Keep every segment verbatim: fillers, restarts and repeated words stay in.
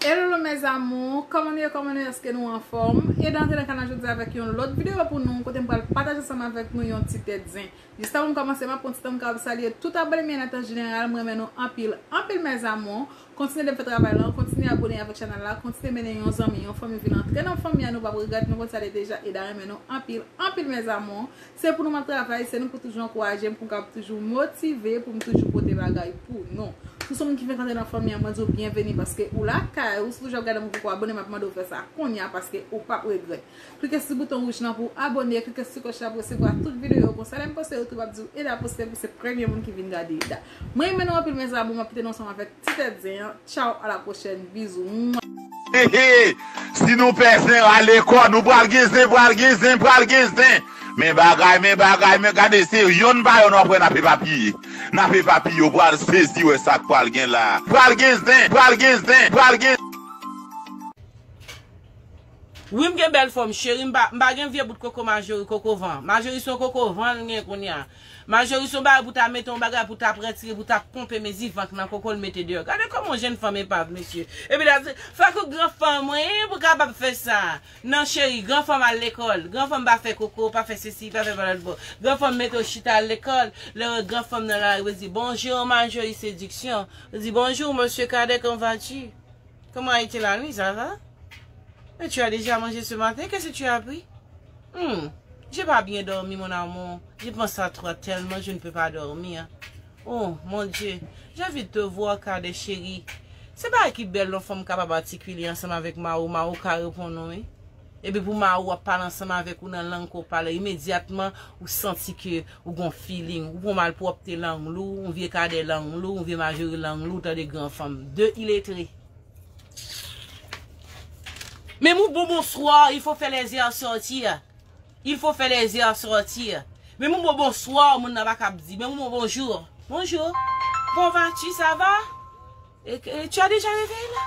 Hello mes amours, kòman nou ye, kòman nou ye, èske nou anfòm? E dan antre nan kanal jodi avèk yon lòt videyo pou nou, kote m pral pataje ansanm avèk nou yon ti tèt zen. Jis avan m kòmanse, m ap pran ti tan m kapab salye tout abòne m yo an tan jeneral, m renmen nou anpil, anpil mes amours. Kontinye de fè travay la, kontinye abòne avèk chanèl la, kontinye mennen yon zanmi, yon fanmi vin antre nan fanmi an, nou p ap regrèt, nou konn sa li deja, e da renmen nou anpil, anpil mes amours. Se pou nou m ap travay, se nou pou toujou ankouraje m, pou m kapab toujou motive, pou m toujou pote bagay pou nou. Si w se yon moun ki fenk antre nan fanmi an, mwen di w byenveni paske ou lakay ou, si w toujou ap gade m poko abòne, m ap mande w fè sa kounye a paske ou p ap regrèt. Klike sou bouton wouj lan pou w abòne, klike sou ti klòch la pou w resevwa tout videyo yo konsa lè m poste yo tou, m ap di w e da poste pou se premye moun ki vin gade e da. Mwen renmen nou anpil mes amours, m ap kite nou ansanm avèk ti tèt zen an. Tchaw, a la pwochèn, bizou. He, he. Si nou pè zen, rale kò nou, pral gen zen, pral gen zen, pral gen zen. Men bagay, men bagay, men gade, se yonn pa yonn w ap wè n ap epapiye. N ap epapiye, w pral sezi wè sa k pral gen la. Pral gen zen, pral gen zen, pral gen. Wi, m gen bèl fòm, cheri, m pa, m pa gen vye bout koko Majori, koko van. Majori se yon koko van l gen kounye a. Majori se yon bagay pou ta mete yon bagay pou ta ap retire, pou ta ap ponpe mezi vant nan koko l mete deyò. Gade kòman yon jenn fanm epav, mesye. Epi la, fòk ou gran fanm, wi, pou kapab fè sa. Non, cheri, gran fanm al lekòl. Gran fanm pa fè koko, pa fè sesi, pa fè pa lòt bò. Gran fanm mete w chita al lekòl. Lè w wè gran fanm nan lari, w di, bonjour, Marjorie Séduction. Ou di, bonjour, monsieur Cadet, comment vas-tu? Comment a été la nuit, ça va? Mais tu as déjà mangé ce matin, qu'est-ce que tu as pris? Hmm, j'ai pas bien dormi, mon amour. Je pense à toi tellement, je ne peux pas dormir. Oh, mon Dieu, j'ai envie de te voir, Cadet chéri. Se bagay ki bèl lè yon fanm kapab atikile ansanm avèk mari w, mari w ka reponn ou, wi. Epi pou mari w ap pale ansanm avèk ou nan lang ke w pale, imedyatman, ou santi ke ou gon feeling, ou gon malpwòpte lang lou, yon vye Cadet lang lou, yon vye Marjorie lang lou, tande gran fanm. De iletre. Menm yon bon bonsoir, il faut faire les airs sortir. Il faut faire les airs sortir. Menm yon bon bonsoir, moun nan pa kab di. Menm yon bon bonjour. Bonjour. Comment vas-tu, ça va? Et, et tu as déjà réveillé là?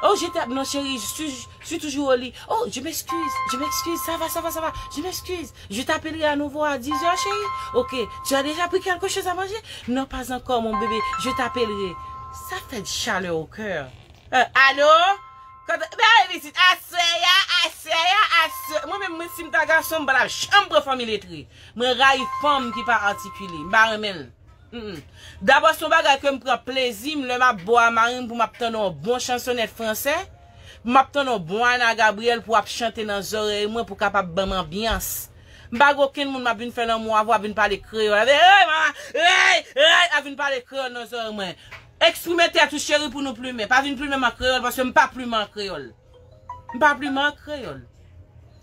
Oh, je t'aime. Non, chérie, je suis, je suis toujours au lit. Oh, je m'excuse, je m'excuse. Ça va, ça va, ça va. Je m'excuse. Je t'appellerai à nouveau à dix heures, chérie. Ok. Tu as déjà pris quelque chose à manger? Non, pas encore, mon bébé. Je t'appellerai. Ça fait de chaleur au cœur. Euh, allô? Kote, men ale pitit, aswè a, aswè a, aswè. Mwen menm, mwen, si m ta gason, m pa t ap janm pran fanm iletre. Mwen rayi fanm ki pa atikile. M pa renmen l. Mm, mm. Dabò, se yon bagay ke m pran plezi m lè m ap bo a mari m pou m ap tande yon bon chansonèt fransè, pou m ap tande yon bon Ana Gabriel pou ap chante nan zòrèy mwen pou kapab ban m anbyans. M pa gen okenn moun m ap vin fè lanmou avè w, ap vin pale kreyòl. Ap vin, hey, mama, hey, hey, ap vin pale kreyòl nan zòrèy mwen. Eksprime tèt ou, cheri, pou nou plimen. Pa vin plimen m an kreyòl, paske m pa plimen an kreyòl. M pa plimen an kreyòl.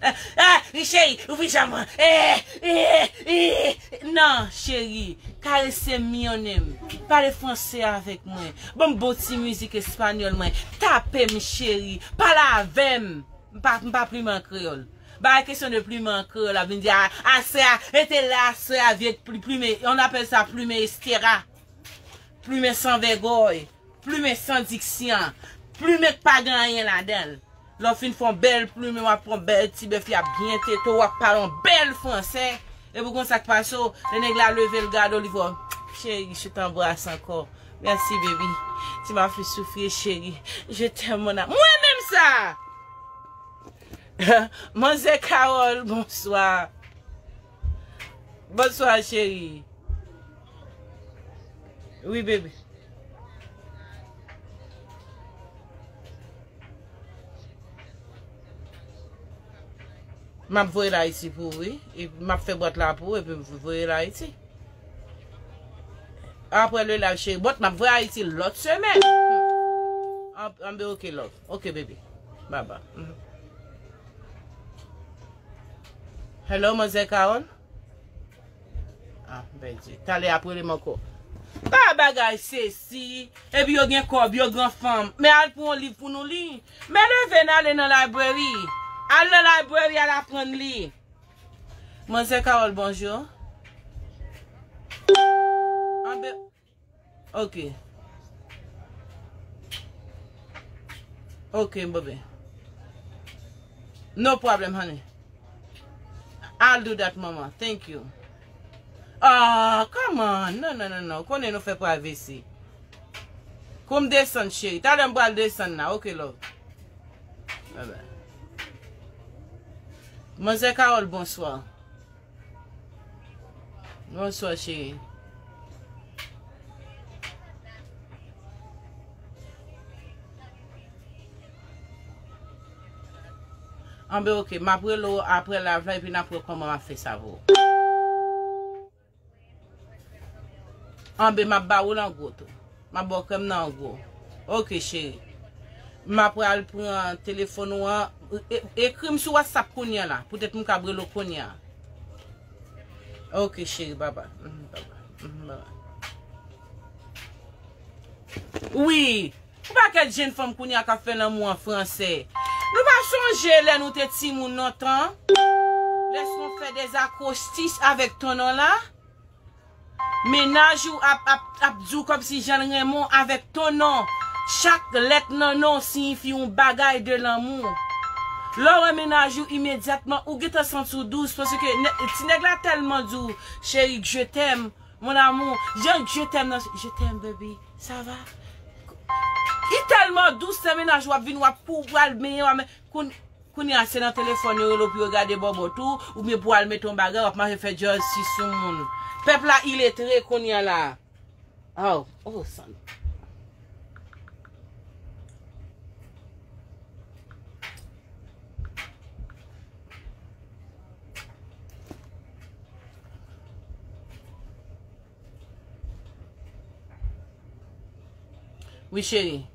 Eh, eh, cheri, ouvri janm mwen. Eh, eh, eh. Non, cheri, karese m, miyonnen m. Pale franse avèk mwen. Ban m bon ti mizik espanyòl mwen. Tape m, cheri. Pale avè m. M pa, m pa plimen an kreyòl. Bagay kesyon de plimen an kreyòl, ap vin di, a, aswè a, rete la, aswè a, vye pli-, plimen, on appelle ça plimen estera. Plimen san vègòy, plimen san diksyon, plimen k pa gen anyen ladan l. Lè w fin fè yon bèl plimen, w ap pran bèl ti bèf, y ap byen tete w, w ap pale yon bèl fransè. Epi w konn sa k pase w, lè nèg la leve l gade w, li fè w, chérie, je t'embrasse encore. Merci, baby. Tu m'as fait souffrir, chérie. Je t'aime, mon amour. Mwen menm sa! Manzè Carole, bonswa. Bonswa, cheri. Wi, bebe. M ap voye l Ayiti pou ou, wi. E m ap fè bwat la pou ou, epi m voye l Ayiti. Apre le live, cheri. But m ap voye Ayiti lòt semèn. An, anben, ok, love. Ok, baby. Bye bye. Mhm. Hello, manzè Carole? Ah, m pèdi. Talè ap rele m ankò. Pa bagay sesi. Epi yo gen kòb, yo gran fanm. Men al pran yon liv pou nou li. Men leve n ale nan library. Al nan library, al aprann li. Manzè Carole, bonjou. Anben, ok. Ok, bebe. No problem, honey. I'll do that, mama. Thank you. Ah, come on. Non, non, non, non. Konnen nou fè privacy. Kou m desann, cheri. Talè m pral desann la. Ok, love. Bye bye. Manzè Carole, bonswa. Bonswa, cheri. Anben, ok, m ap rele w apre live la, epi n ap wè kòman m ap fè sa pou ou. Anben, m ap ba ou l an gwo tou. M ap ba w krèm nan an gwo. Ok, cheri. M ap pral pran telefòn ou an. E- e- Ekri m sou WhatsApp kounye a la. Poutèt m kab rele w kounye a. Ok, cheri, baba. Mhm, baba. Mhm, baba. Wi. Yon pakèt jenn fanm kounye a k ap fè lanmou an fransè. Nou pa sonje lè nou te timoun lontan? Lèske w fè des acrostiches avec ton nom la? Mennaj ou ap, ap, ap di w kòmsi jan l renmen w avèk ton non. Chak lèt nan non w siyifi yon bagay de lanmou. Lè w wè mennaj ou, imedyatman, ou gentan santi w dous, paske nè- ti nèg la tèlman di w, chéri, je t'aime, mon amour, jan je t'aime nan, je t'aime, baby, ça va? Li tèlman dous, lè mennaj ou ap vin, w ap pou, pral benyen, w ap men- koun- Kounye a, se nan telefòn yo rele w pou yo gade bòbòt ou, oubyen pou al mete yon bagay, w ap mache fè djòlsi sou moun. Pèp la iletre kounye a la. Oh, oh, san. Wi, cheri.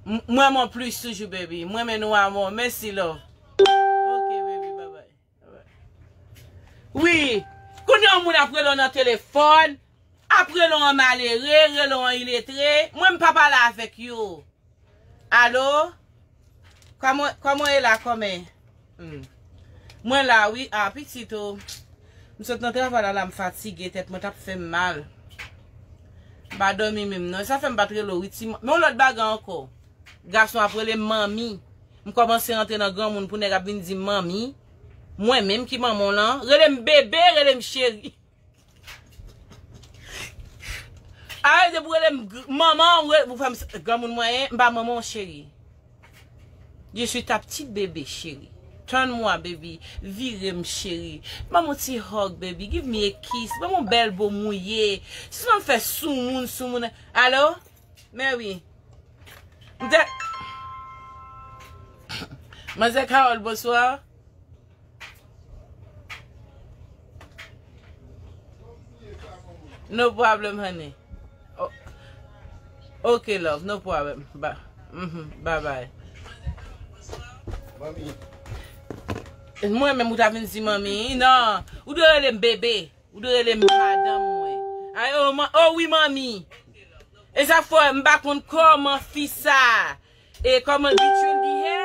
M- mwen, mwen plis toujou, baby. Mwen, men nou amò. Mèsi, love. Ok, baby, bye bye. Bye bye. Wi. Kounye a, yon moun ap rele w nan telefòn, ap rele w an malere, rele w an iletre. Mwen, m pa pale avèk yo. Alo? Kòman, kòman w ye la, kòmè? Hmm. Mwen la, wi. A, pitit, o. M sot nan travay la, la, m fatige, tèt mwen t ap fè m mal. M pa dòmi menm, non. Sa fè m pa t rele w, wi, ti. Men yon lòt bagay ankò. Gason ap rele m manmi. M kòmanse rantre nan granmoun pou nèg ap vin di m manmi. Mwen menm ki manman w lan. Rele m bebe, rele m cheri. Arete pou rele m gr- manman, ou re- ou fè m s- granmoun mwen ye, m pa manman w, cheri. Je suis ta petite bébé, chérie. Tann mwa, baby. Vire m, cheri. Ban m yon ti hug, baby. Give me a kiss. Ban m yon bèl bo mouye. Sispann fè soumoun, soumoun. Alo? Mè wi. M te- Manzè Carole, bonswa. No problem, honey. O- ok, love, no problem. Ba- mhm, bye bye. Mwen menm ou ta vin di manmi, non. Ou dwe rele m bebe. Ou dwe rele m madanm mwen. Ay, oh, man- oh wi, manmi. E sa fè m pa konn kòman fi sa. E kòman Bitrendi ye,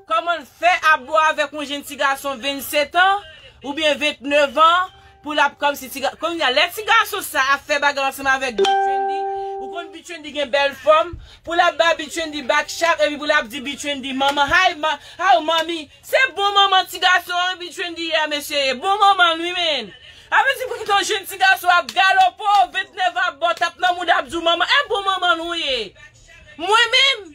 kòman l fè ap bo avèk yon jenn ti gason vennsetan oubyen vennèf an, pou l ap kòmsi ti ga- kounye a, lè ti gason sa ap fè bagay ansanm avèk Bitrendi, ou konn Bitrendi gen bèl fòm, pou l ap ba Bitrendi back chat, epi pou l ap di Bitrendi manman, hi, ma- how, mommy, se bon manman ti gason an, Bitrendi ye a, mesye, bon manman l, wi, men. A vle di pou kite yon jenn ti gason ap galope w, vennèf ap ba w tap nan mouda ap di w manman, e bon manman nou ye. Mwen menm,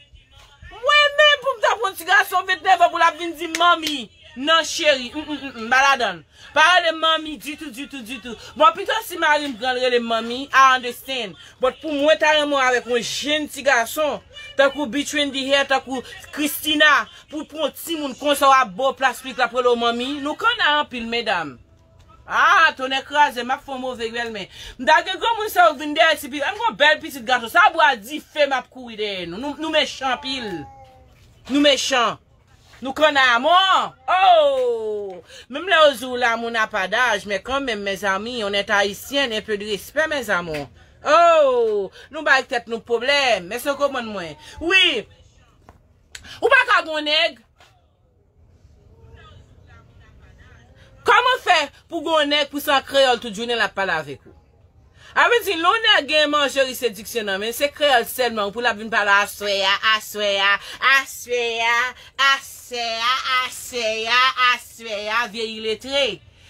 mwen menm pou m ta pran ti gason vennèf an pou l ap vin di m manmi. Non, cheri, m, m, m, m pa ladan l. Pa rele m manmi ditou, ditou, ditou. Bon, pito si mari m pran l rele m manmi, I understand. But pou mwen ta renmen w avèk yon jenn ti gason, tankou Bitrendi ye a, tankou Christina, pou pran yon timoun konsa w ap ba w plas pou l ap rele w manmi, nou kanna anpil, medam. Ah, tonnè kraze, m ap fè yon move bèlmè. M ta gen granmoun sa yo vin dèyè ti pitit. M gon bèl pitit gason. Sa bwa dife m ap kouri dèyè nou. Nou, nou mechan anpil. Nou mechan. Nou kanna amò. Oh! Menm lè yo di w l'amour n'a pas d'âge, men kanmenm, mezanmi, on est haïtienne, un peu de respect, mes amours. Oh! Nou bay tèt nou pwoblèm. Èske w konprann mwen? Wi. Ou pa ka gon nèg. Kòman fè pou gen yon nèg pou se an kreyòl tout jounen l ap pale avèk ou? A vle di, lè yon nèg gen manjeri sediksyon nan men, se kreyòl sèlman pou l ap vin pale aswè a, aswè a, aswè a, aswè a, aswè a, aswè a, vye iletre.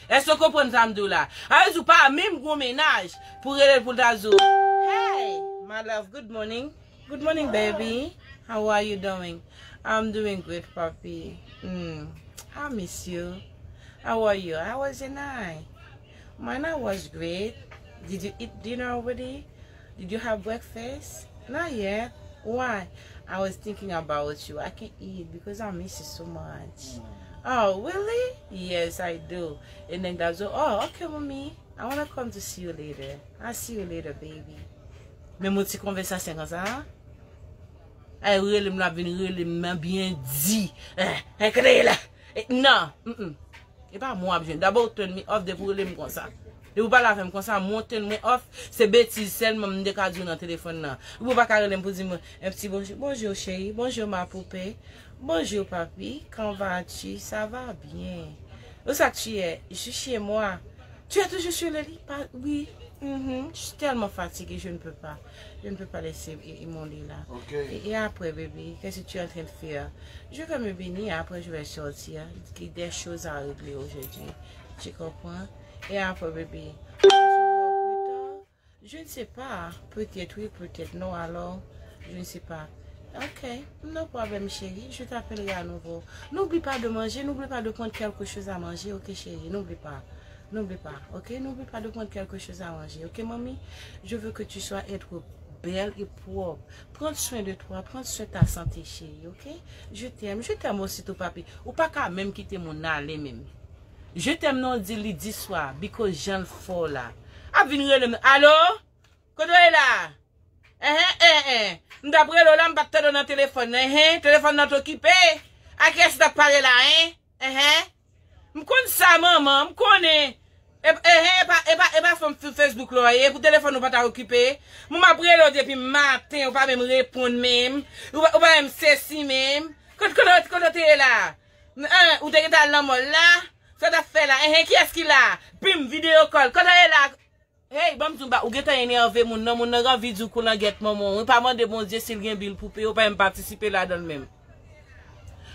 Èske w konprann sa m di w la? A vle di, w pa menm gon mennaj pou rele l pou l ta di w, hey! My love, good morning. Good morning, baby. How are you doing? I'm doing great, papi. Mm, I miss you. How are you? How was your night? My night was great. Did you eat dinner already? Did you have breakfast? Not yet. Why? I was thinking about you. I can't eat because I miss you so much. Oh, really? Yes, I do. And then that's all. Oh, okay, mommy. I wanna come to see you later. I'll see you later, baby. Men yon ti konvèsasyon konsa, a? Ay, rele m la, vin rele m nan byen di. Eh, eh, kote ye la? Eh, non, mm, mm. E pa mwen w ap jwenn. Dabò ou turn me off depi w rele m konsa. Depi w pale avè m konsa, mwen w turn mwen off, se betiz sèlman m te ka di w nan telefòn nan. Ou pa ka rele m pou di mwen un petit bonjour. Bonjour, chérie. Bonjour, ma poupée. Bonjour, papi. Comment vas-tu? Ça va bien. Où ça que tu es? Je suis chez moi. Tu es toujours sur le lit? Pas... Oui. Mhm. Je suis tellement fatiguée, je ne peux pas. Je ne peux pas laisser et- et mon lit là. Ok. Et, et après, bébé, qu'est-ce que tu es en train de faire? Je vais me baigner, après je vais sortir. J'ai des choses à régler aujourd'hui. Tu comprends? Et après, bébé, on se voit plus tard. Je ne sais pas. Peut-être oui, peut-être non. Alors, je ne sais pas. Ok, no problem, chérie. Je t'appellerai à nouveau. N'oublie pas de manger, n'oublie pas de prendre quelque chose à manger, ok, chérie? N'oublie pas. N'oublie pas, ok? N'oublie pas de prendre quelque chose à manger, ok, mamie? Je veux que tu sois être belle et propre. Prends soin de toi, prends soin de ta santé, chérie, ok? Je t'aime, je t'aime aussi, tou papi. Ou pa ka menm kite moun nan ale menm. Je t'aime non, di li di swa, because jan l fò la. Ap vin rele m. Alo? Kote w ye la? Enhen, enhen. M t ap rele w la, m pa t tande w nan telefòn nan. Enhen, telefòn nan t okipe. A kiyès m t ap pale la, en? Enhen. M konn sa, manman, m konnen. E, enhen, e pa, e pa, e pa fanm f- Facebook la w ye, pou telefòn ou pa ta okipe. Mwen m ap rele w depi maten, ou pa menm reponn menm. Ou pa, ou pa menm sesi menm. Kote, kote, kote w te ye la? Enhen, ou te gentan al nan mòl la? Sa w t ap fè la? Enhen, kiyès ki la? Bim, video call. Kote w ye la? Hey, ban m di w ba, ou gentan enève moun nan, moun nan gen anvi di w koulangèt manman w. Ou pa mande Bondye si l gen bil pou peye, ou pa menm patisipe ladan l menm.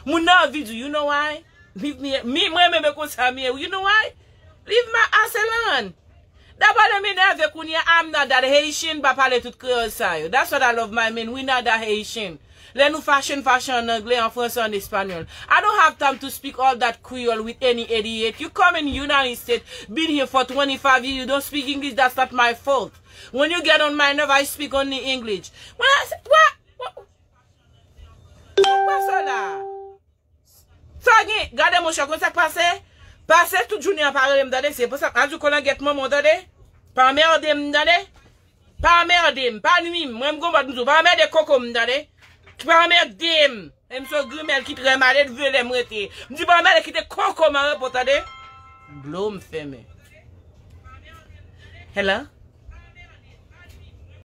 Moun nan anvi di w, you know why? Leave me, mi, mwen menm e konsa m ye, you know why? Leave my ass alone. Dabò lè m enève kounye a, I'm not that Haitian, pa pale tout kreyòl sa yo. That's what I love my men, we not that Haitian. Lè nou fache, n fache an anglè, an fransè, an espanyòl. I don't have time to speak all that Creole with any idiot. You come in United States, been here for twenty-five years, you don't speak English, that's not my fault. When you get on my nerve, I speak only English. When I say, what? What? What? Sa gen, gade monchè, konn sa k pase? Pase tout jounen an pa rele m, tande, se pou sa, a di w kolangyèt manman w, tande? Pa anmède m, tande? Pa anmède m, pa nwi m, mwen m gon bòt m di w, pa anmède koko m, tande? Pa anmède m. E m se yon grimèl ki trè maledve lè m rete. M di pa anmède kite koko m an repo, tande? Blo m fèmen. Hello?